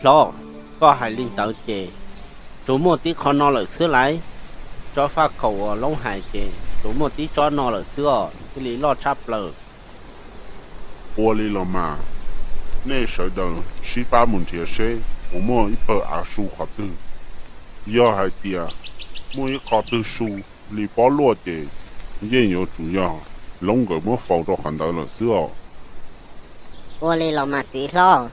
Hlob, koj hais li ntawd ces tsuas muaj tib qho no lawm xwb lauj. Tsob faj khaum uas Loob hais ces tsuas muaj tib tsob no lawm xwb os, thiaj li loj tshaj plaws. Ua li los mas, nej sawv daws sib pab mus nrhiav seb puas muaj ib pawg av su qhov twg. Yog hais tias muaj ib qho twg su li pob luaj ces yeej yuav tsum yog Loob nkawd muab faus rau qhov ntawd lawm xwb os. Ua li los mas txiv hlob.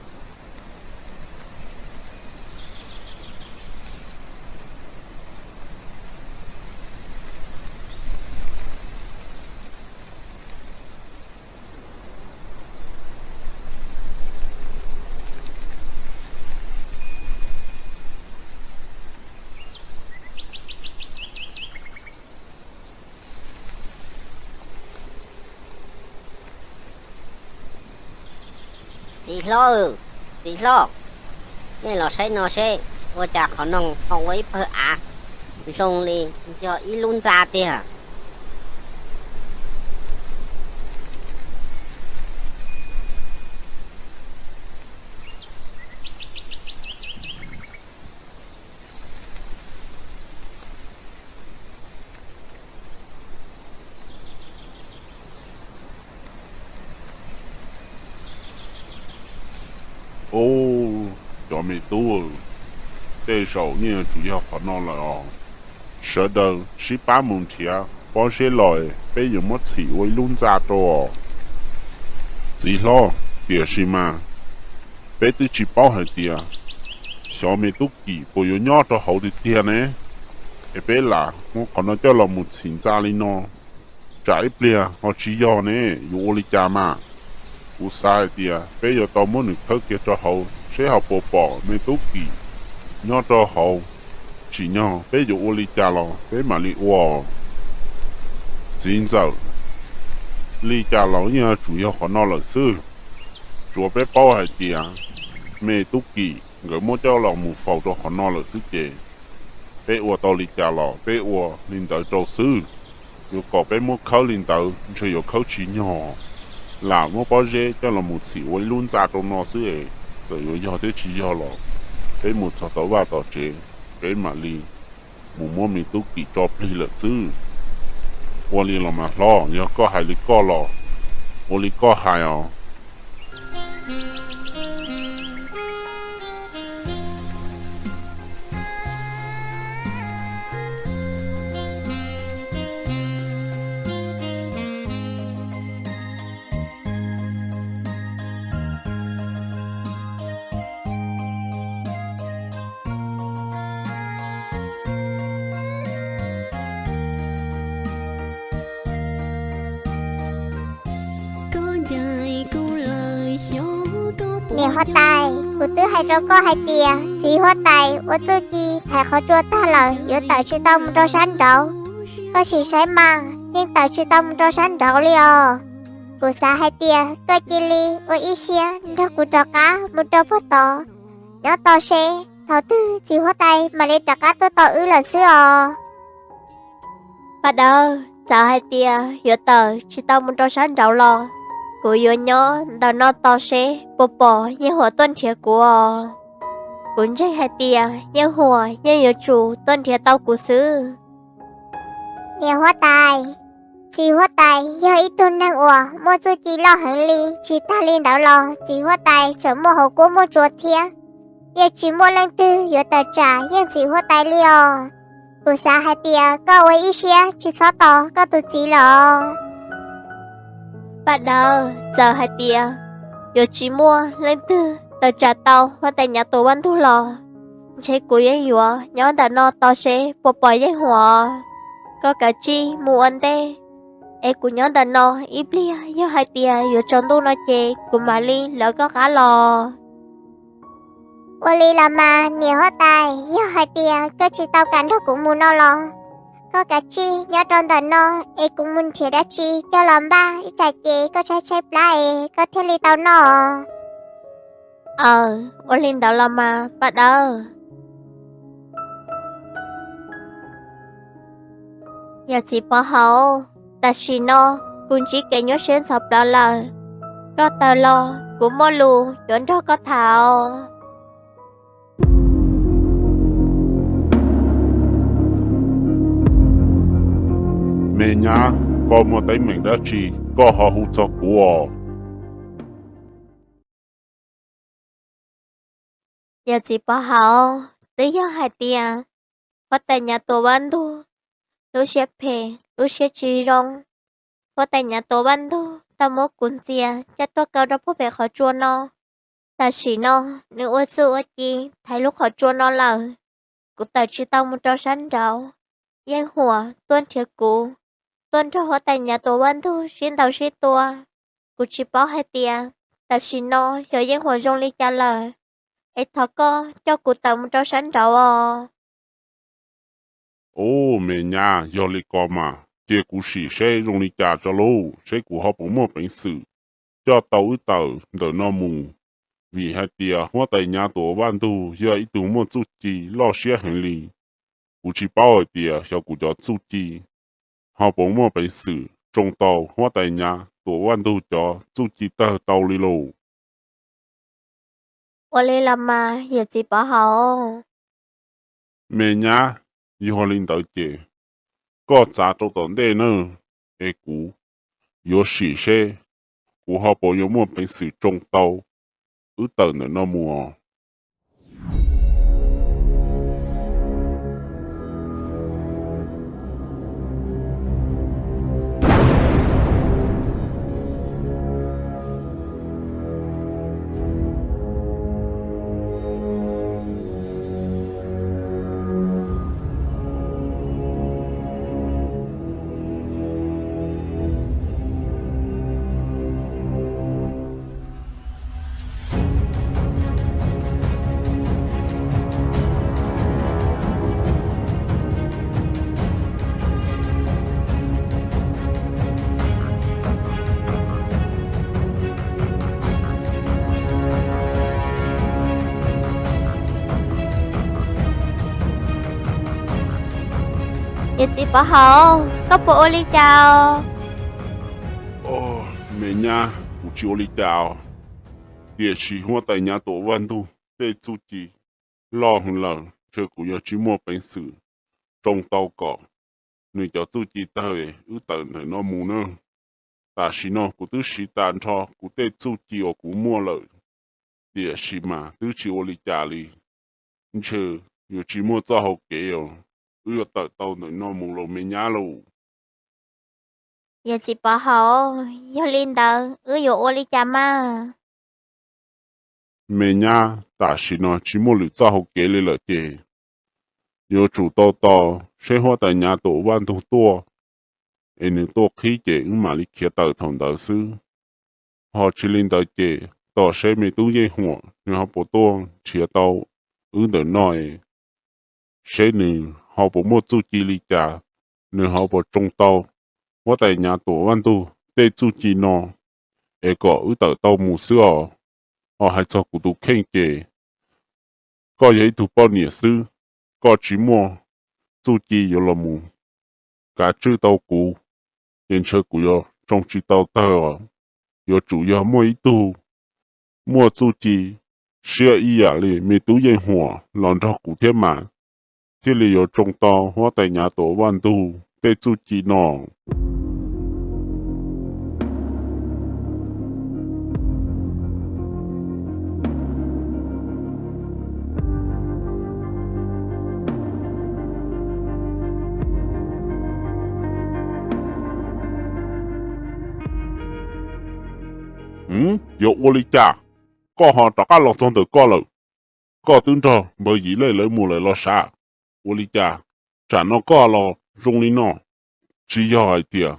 Txiv hlob, txiv hlob, nej los saib no seb, ua cas qhov no ho ua ib pawg av zoo li yog ib lub ntxa tiag. Ub, cov me tub, tej zaum yeej yuav tsum yog qhov no lawm os. Sawv daws sib pab mus nrhiav pob zeb los, peb yuav muab txhim ua ib lub ntxa rau os. Txiv hlob, tiam sis mas peb twb tsis paub hais tias xyov me tub Kim puas yuav nyob rau hauv tiag tiag ne, es peb lam muab qhov no coj los mus txhim ntxa li no, tsam ib pliag ho tsis yog ne, yuav ua li cas mas? Kuv xav hais tias peb yuav tau muab nws khawb kiag rau hauv seb ho puas pom me tub Kim nyob rau hauv. Tsim nyog peb yuav ua li cas los peb mam li ua. Txiv ntxawm, li cas los yeej yuav tsum yog qhov no lawm xwb. Tsuav peb paub hais tias me tub Kim nkawd muab coj los mus faus rau qhov no lawm xwb ces peb ua tau li cas los peb ua li ntawd rau xwb. Yuav kom peb muab khawb li ntawd ntshe yuav khawb tsis nyog, lam muab pob zeb coj los mus txhim ua ib lub ntxa rau no xwb es, txawm yuav yog thiab tsis yog los peb mus txog tom vaj tom tsev, peb mam li mus muab me tub Kim tso plig lawm xwb. Ua li los mas hlob, yog koj hais li koj los ua li koj hais os. Niam huab tais, kuv twb hais rau koj hais tias txiv huab tais ua txuj ci hais qhov tsua tag lawm yuav tawm tsis tau mus rau sab nraud. Koj sim saib mas, yeej tawm tsis tau mus rau sab nraud li os. Kuv xav hais tias koj cia li ua ib siab nrog kuv rov qab mus rau puag tod, nyob tos seb thaum twg txiv huab tais mam li rov qab tuaj tos wb lawm xwb os. Paj Dawb, txawm hais tias yuav tawm tsis tau mus rau sab nraud los kuv yuav nyob ntawm no tos seb puas pom Yeej Huam tuaj nrhiav kuv os. Kuv ntseeg hais tias Yeej Huam yeej yuav tsum tuaj nrhiav tau kuv xwb. Niam huab tais, txiv huab tais yog ib tug neeg uas muaj txuj ci loj heev li, tsis tag li ntawd los txiv huab tais tseem muaj hauv kub muaj tsua thiab. Yeej tsis muaj leej twg yuav tawm tsam yeej txiv huab tais li os. Kuv xav hais tias koj ua ib siab tsis txhob tos koj tus txiv lawm. Paj Dawb, txawm hais tias yuav tsis muaj leej twg tawm tsam tau huab tais Nyav Tuam Vaj Ntug los, ntshe kuv yeej yuav nyob ntawm no tos seb puas pom Yeej Huam. Koj kav tsij mus ua ntej, es kuv nyob ntawm no ib pliag, yog hais tias yuav tsaus ntuj no ces kuv mam li lawv koj qab los. Ua li los mas niam huab tais, yog hais tias koj tsis tau kam nrog kuv mus no los, koj kav tsij nyob rau ntawm no, es kuv mus nrhiav dab tsi coj los npaj ib tsam ces koj tshaib tshaib plab es koj thiaj li tau noj. Aws, ua li ntawd los mas Paj Dawb. Yawm txiv Pov Haum, tam sim no kuv ntsib kev nyuaj siab ntxhov plawv lawm. Koj tawm los, kuv muaj lus yuav nrog koj tham. Me nyab, koj muaj teeb meem dab tsi koj ho hu txog kuv os? Yawm txiv Pov Haum, twb yog hais tias huab tais Nyav Tuam Vaj Ntug lub siab phem, lub siab tsis zoo. Huab tais Nyav Tuam Vaj Ntug tau muab kuv ntxias coj tuaj kaw rau puag pem qhov tsua no. Tam sim no nws ua txuj ua ci thaiv lub qhov tsua no lawm. Kuv tawm tsis tau mus rau sab nraud. Yeej Huam tuaj nrhiav kuv, tuaj nrog huab tais Nyav Tuam Vaj Ntug sib ntaus sib tua. Kuv tsis paub hais tias tam sim no xyov Yeej Huam zoo li cas lawm, es thov koj coj kuv tawm mus rau sab nraud os. Ub, me nyab, yog li ko mas cia kuv sim seb zoo li cas tso lauj, seb kuv ho puas muaj peev xwm coj tau wb tawm ntawm no mus. Vim hais tias huab tais Nyav Tuam Vaj Ntug yog ib tug muaj txuj ci loj siab heev li. Kuv tsis paub hais tias xyov kuv cov txuj ci ho puas muaj peev xwm tsoo tau huab tais Nyav Tuam Vaj Ntug cov txuj ci tawg tau li lauj. Ua li los mas yawm txiv Pov Haum. Me nyab, yog li ntawd ces koj txav rau tom ntej nawb, es kuv yuav sim seb kuv ho puas yuav muaj peev xwm tsoo tau wb tawm ntawm no mus os. Yawm txiv Pov Haum, koj puas ua li cas? Me nyab, kuv tsis ua li cas os. Tiam sis huab tais Nyav Tuam Vaj Ntug tej txuj ci loj heev lawm, ntshe kuv yuav tsis muaj peev xwm tsoo tau kom nws cov txuj ci tawg wb tawm ntawm no mus nawb. Tam sim no kuv twb siv tas nrho kuv tej txuj ci uas kuv muaj lawm, tiam sis mas twb tsis ua li cas li. Ntshe yuav tsis muaj txoj hau kev os, wb yuav tawm tau ntawm no mus los me nyab lauj. Yawm txiv Pov Haum, yog li ntawd wb yuav ua li cas mas? Me nyab, tam sim no tsis muaj lwm txoj hau kev li lawm ces yuav tsum tau tos seb huab tais Nyav Tuam Vaj Ntug tuaj, es nws tuaj qhib ces wb mam li khiav tawm thaum ntawd xwb. Ho tsis li ntawd ces tos seb me tub Yeej Huam nws ho puas tuaj nrhiav tau wb ntawm no es seb nws ho puas muaj txuj ci li cas, nws ho puas tsoo tau huab tais Nyav Tuam Vaj Ntug tej txuj ci no, es kom wb tawm tau mus xwb os. Ho hais txog kuv tus kheej ces koj yog ib tug poj niam xwb, koj tsis muaj txuj ci yuav los mus kav tswj tau kuv, ces ntshe kuv yuav tsoo tsis tau tawg os. Yuav tsum yog muaj ib tug muaj txuj ci siab ib yam li me tub Yeej Huam los nrog kuv thiab mas, thiaj li yuav tsoo tau huab tais Nyav Tuam Vaj Ntug tej txuj ci no. Yog ua li cas koj ho rov qab los txog ntawm koj lawm? Koj twb nrog npawg Yim Leej lawv mus lawm los sav? Ua li cas tsam no koj los zoo li no? Tsis yog hais tias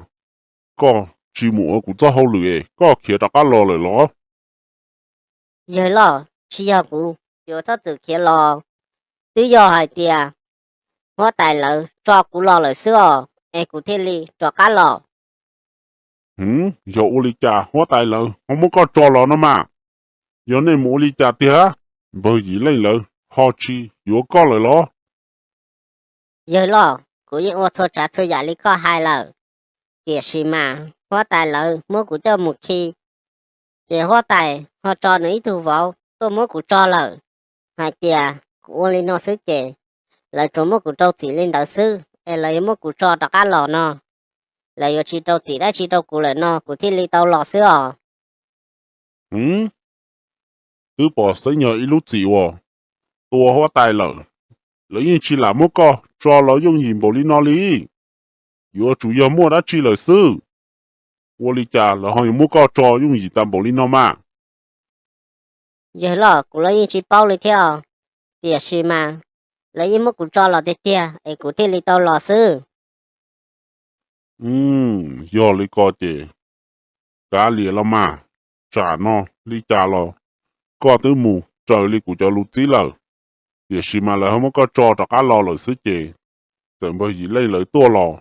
koj tsis mus ua kuv txoj hauj lwm es koj khiav rov qab los lawm los? Yawg loj, tsis yog kuv yuav txhob txwm khiav los, twb yog hais tias huab tais lawv tso kuv los lawm xwb os, es kuv thiaj li rov qab los. Hwv, yog ua li cas huab tais lawv ho muab koj tso los no mas? Yog nej mus ua li cas tiag, npawg Yim Leej lawv ho tsis yuav koj lawm los? Yawg loj, kuv yeej ua txhua tsav txhua yam li koj hais lawm, tiam sis mas huab tais lawv muab kuv coj mus khi, ces huab tais ho tso nws ib tug vauv tuaj muab kuv tso lawm, hais tias kuv ua li no xwb ces lawv tsuas muab kuv rau txim li ntawd xwb es lawv yuav muab kuv tso rov qab los no. Lawv yuav tsis rau txim dab tsi rau kuv lawm no kuv thiaj li tau los xwb os. Hwv, twb pom xeeb yog ib lub txim uas tua huab tais lawm, lawv yeej tsis lam muab koj tso los yooj yim npaum li no li. Yuav tsum yog muaj dab tsi lawm xwb. Ua li cas lawv ho yuav muab koj tso yooj yim tas npaum li no mas? Yawg loj, kuv los yeej tsis paub li thiab, tiam sis mas lawv yeej muab kuv tso los tiag tiag es kuv thiaj li tau los xwb. Yog li ko ces kav liam los mas, tsam no li cas los koj twb mus raws li kuv cov lus txib lawm, tiam sis mas lawv ho muab koj tso rov qab los lawm xwb ces txawm npawg Yim Leej lawv tuaj los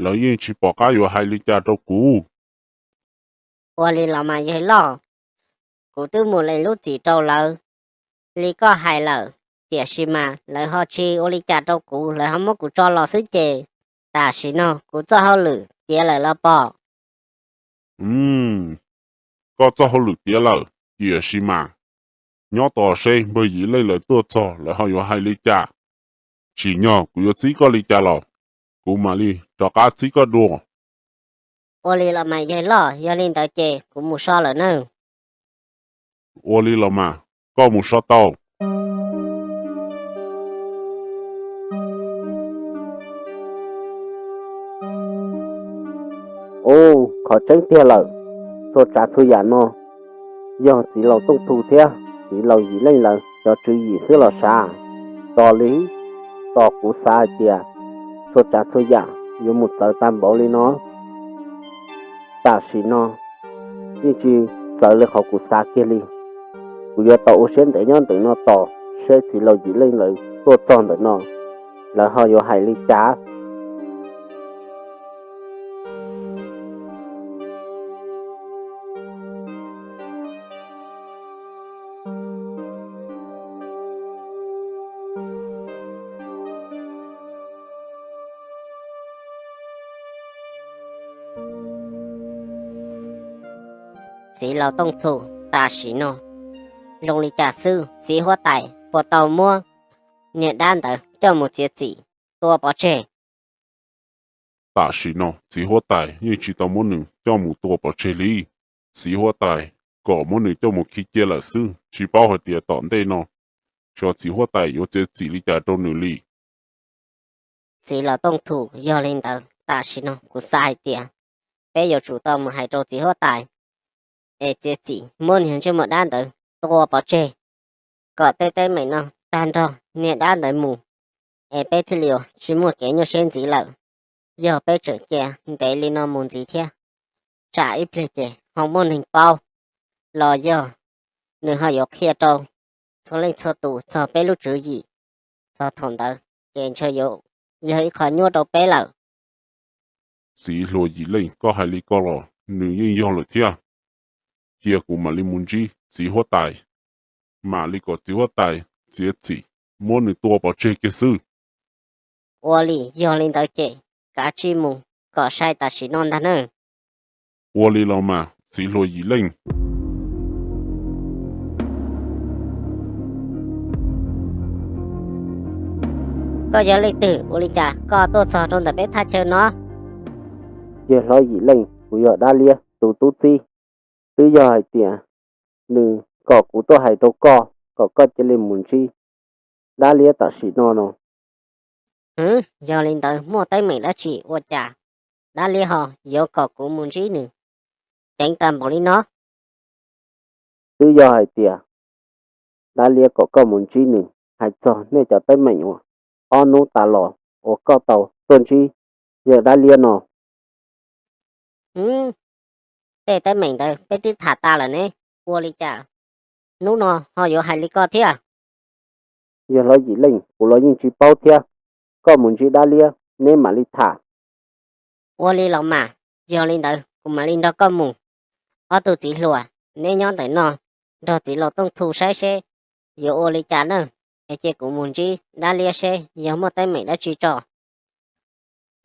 lawv yeej tsis pom qab yuav hais li cas rau kuv. Ua li los mas yawg loj, kuv twb mus lees lub txim rau lawv li koj hais lawm, tiam sis mas lawv ho tsis ua li cas rau kuv, lawv ho muab kuv tso los xwb ces tam sim no kuv txoj hauj lwm tiav lawm los pom. Koj txoj hauj lwm tiav lawm, tiam sis mas nyob tos seb npawg Yim Leej lawv tuaj txog lawv ho yuav hais li cas. Tsim nyog kuv yuav txib koj li cas los kuv mam li rov qab txib koj dua. Ua li los mas yawg loj, yog li ntawd ces kuv mus so lawm nawb. Ua li los mas, koj mus so tau. Ub, qhov tseeb tiag lawm, txhua tsav txhua yam no yog txiv laus Tooj Thu thiab txiv laus Yim Leej lawv cov tswv yim xwb los sav. Tos li, tos kuv xav hais tias txhua tsav txhua yam yuav mus txawv tag npaum li no. Tam sim no yeej tsis txawv li qhov kuv xav kiag li. Kuv yuav tau ua siab ntev nyob ntawm no tos seb txiv laus Yim Leej lawv tuaj txog ntawm no lawv ho yuav hais li cas. Txiv laus Tooj Thu, tam sim no zoo li cas xwb, txiv huab tais puas tau muab niag dab ntawd coj mus txiav txim tua pov tseg? Tam sim no txiv huab tais yeej tsis tau muab nws coj mus tua pov tseg li. Txiv huab tais kom muab nws coj mus khi cia lawm xwb, tsis paub hais tias tom ntej no xyov txiv huab tais yuav txiav txim li cas rau nws li. Txiv laus Tooj Thu, yog li ntawd tam sim no kuv xav hais tias peb yuav tsum tau mus hais rau txiv huab tais es txiav txim muab niag ntsej muag dab ntawd tua pov tseg, kom tej teeb meem no tag nrho niag dab ntawd mus, es peb thiaj li tsis muaj kev nyuaj siab ntxiv lawm. Yog peb tseem cia ntev li no mus ntxiv thiab, tsam ib pliag ces ho muaj neeg paub los yog nws ho yuav qhia rau txhua leej txhua tus txog peb lub tswv yim, txog thaum ntawd ces ntshe yuav yog ib qho nyuaj rau peb lawm. Txiv hluas Yim Leej, koj hais li ko los nws yeej yog lawm thiab. Cia kuv mam li mus ntsib txiv huab tais, mam li kom txiv huab tais txiav txim muab nws tua pov tseg kiag xwb. Ua li, yog li ntawd ces kav tsij mus kom sai tam sim no ntag nawb. Ua li los mas txiv hluas Yim Leej. Koj yog leej twg, ua li cas koj tuaj txog rau ntawm peb thaj chaw no? Yawg hlob Yim Leej, kuv yog Dab Liab tus tub txib. Twb yog hais tias nws kom kuv tuaj hais rau koj kom koj cia li mus ntsib Dab Liab tam sim no no. Hwv, yog li ntawd muaj teeb meem dab tsi ua cas Dab Liab ho yuav kom kuv mus ntsib nws ceev tag npaum li no? twb yog hais tias dab liab kom koj mus ntsib nws. Hais txog nej cov teeb meem uas ob hnub tas los uas koj tau tuaj ntsib yawg dab liab no. Tej teeb meem ntawd peb twb tham tas lawm ne, ua li cas hnub no ho yuav hais li koj thiab? Yog hlob Yim Leej, kuv los yeej tsis paub thiab, koj mus ntsib dab liab neb mam li tham. Ua li los mas, yog li ntawd kuv mam li nrog koj mus. Ob tug txiv hluas, neb nyob ntawm no nrog txiv laus Tooj Thu saib seb yuav ua li cas na, es cia kuv mus ntsib dab liab seb yog muaj teeb meem dab tsi tso.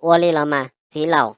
Ua li los mas txiv laus.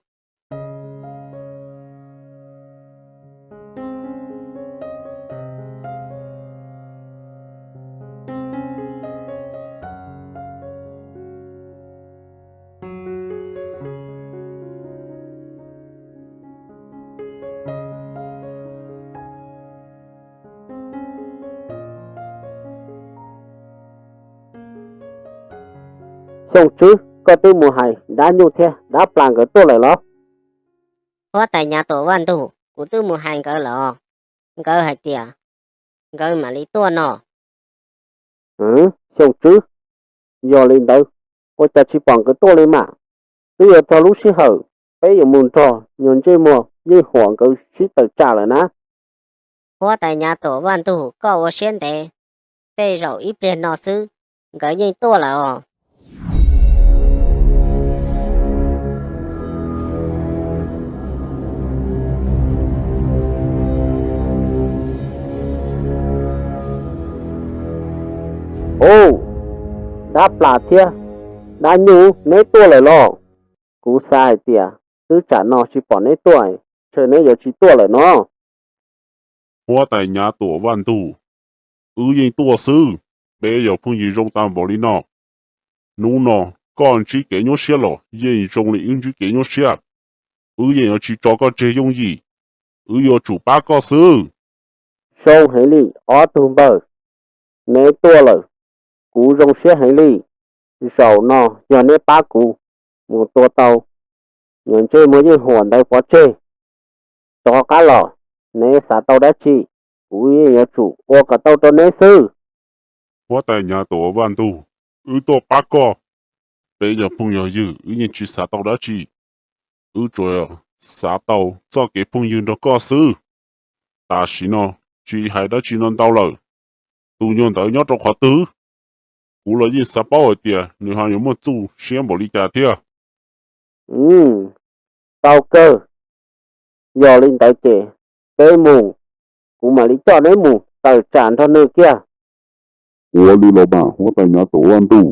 Xyooj Tswb, koj twb mus hais dab nyuj thiab dab plas nkawd tuaj lawm los? Huab tais Nyav Tuam Vaj Ntug, kuv twb mus hais nkawd lawm os. Nkawd hais tias nkawd mam li tuaj no. Xyooj Tswb, yog li ntawd ua cas tsis pom nkawd tuaj li mas? Twb yuav txog lub sij hawm peb yuav mus nrog nyuag ntsej muag yeej huam nkawd sib tawm tsam lawm na. Huab tais Nyav Tuam Vaj Ntug, koj ua siab ntev, tej zaum ib pliag no xwb nkawd yeej tuaj lawm os. Ub, dab plas thiab dab nyuj, neb tuaj lawm los? Kuv xav hais tias twb tsam no tsis pom neb tuaj, ntshe neb yuav tsis tuaj lawm no. Huab tais Nyav Tuam Vaj Ntug, wb yeej tuaj xwb, peb yog phooj ywg zoo tag npaum li no. Hnub no koj ntsib kev nyuaj siab los yeej zoo li wb ntsib kev nyuaj siab. Wb yeej yuav tsis tso koj tseg yooj yim, wb yuav tsum pab koj xwb. Zoo heev li ob tug npawg, neb tuaj lawm, kuv zoo siab heev li. Zaum no yog neb pab kuv mus tua tau nyuag ntsej muag yeej huam ntawd pov tseg, rov qab los neb xav tau dab tsi, kuv yeej yuav tsum ua kom tau rau neb xwb. Huab tais Nyav Tuam Vaj Ntug, wb tuaj pab koj, peb yog phooj yog ywg wb yeej tsis xav tau dab tsi, wb tsuas xav tau txoj kev phooj ywg nrog koj xwb. Tam sim no tsis hais dab tsi no ntau lawm, tus nyuag ntawd nyob rau qhov twg? Kuv los yeej xav paub hais tias nws ho yuav muaj txuj siab npaum li cas thiab. Tau kawg, yog li ntawd ces peb mus, kuv mam li coj neb mus tawm tsam nrog nws kiag. Ua li los mas Huab tais Nyav Tuam Vaj Ntug.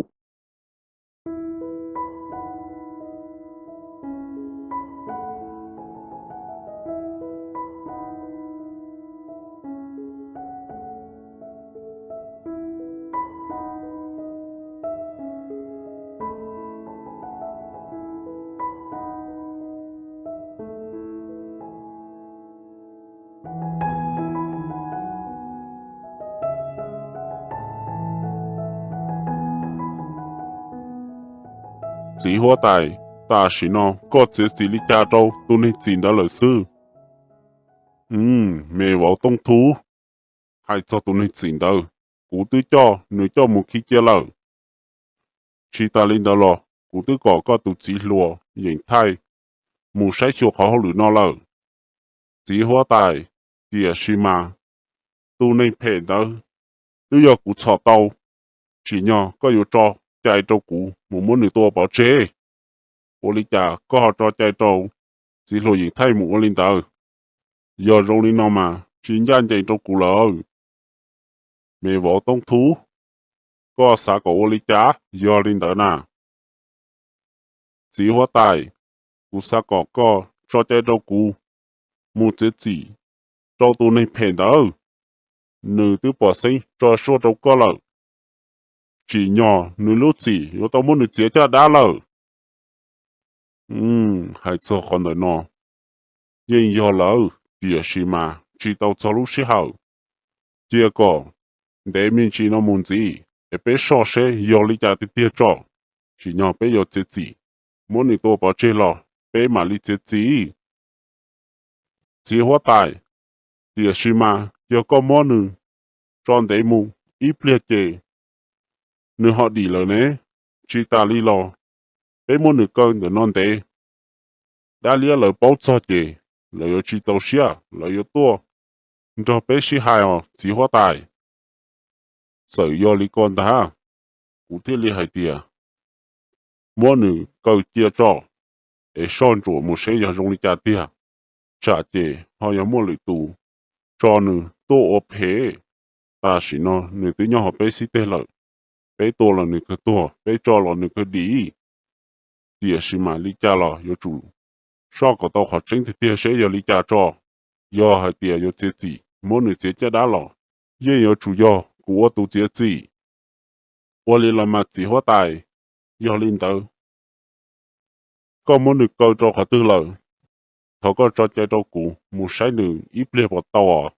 Txiv huab tais, tam sim no koj txiav txim li cas rau tus neeg txim ntawd lawm xwb? Me vauv Tooj Thu, hais txog tus neeg txim ntawd, kuv twb coj nws coj mus khi cia lawm. Tsis tas li ntawd los kuv twb kom koj tus txiv hluas Yeem Thaij mus saib xyuas qhov hauj lwm no lawm. Txiv huab tais, tiam sis mas tus neeg phem ntawd twb yog kuv txhom tau, tsim nyog koj yuav tso cai rau kuv mus muab nws tua pov tseg. Ua li cas koj ho tso cai rau txiv hluas Yeem Thaij mus ua li ntawd? Yog zoo li no mas tsis ncaj ncees rau kuv lawm. Me vauv Tooj Thu, koj xav kom ua li cas yog li ntawd na? Txiv huab tais, kuv xav kom koj tso cai rau kuv mus txiav txim rau tus neeg phem ntawd. Nws twb pom xeeb tso suab rau koj lawm, tsim nyog nws lub txim yuav tau muab nws txiav caj dab lawm. Hais txog qhov ntawm no yeej yog lawm, tiam sis mas tsis tau txog lub sij hawm. Cia kom ntev me ntsis no mus ntxiv es peb soj seb yog li cas tiag tiag tso, tsim nyog peb yuav txiav txim muab nws tua pov tseg los peb mam li txiav txim. Txiv huab tais, tiam sis mas Yog koj muab nws tso ntev mus ib pliag ces nws ho dim lawm ne. Tsis tas li los peb muab nws kaw ntawm no ntev, dab liab lawv paub txog ces lawv yuav tsis txaus siab, lawv yuav tuaj nrog peb sib hais os txiv huab tais. Txawm yog li ko ntag, kuv thiaj li hais tias muab nws kaw cia tso, es soj ntsuam mus seb yog zoo li cas tiag, tsam ces ho yog muaj lwm tus tso nws tuaj ua phem. Tam sim no nws twb nyob hauv peb xib teg lawm, peb tua los nws kawg tuag, peb tso los nws kawg dim. Tiam sis mas li cas los yuav tsum soj kom tau qhov tseeb tiag tiag seb yog li cas tso. Yog hais tias yuav txiav txim muab nws txiav caj dab los yeej yuav tsum yog kuv ua tus txiav txim. Ua li los mas txiv huab tais, yog li ntawd koj muab nws kaw rau qhov twg lawm? Thov koj tso cai rau kuv mus saib nws ib pliag puas tau os.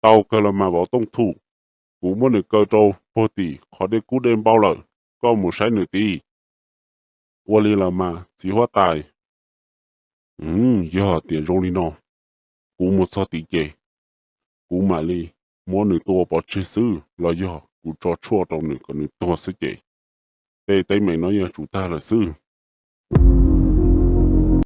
Tau kawg los mas vauv Tooj Thum, kuv muab nws kaw rau puag tim qhov dej kub dej npau lawm, koj mus saib nws tid. Ua li los mas txiv huab tais, yog tias zoo li no, kuv mus txog tid ces kuv mam li muab nws tua pov tseg xwb los yog kuv tso tshuaj rau nws kom nws tuag xwb ces tej teeb meem no yuav tsum tag lawm xwb.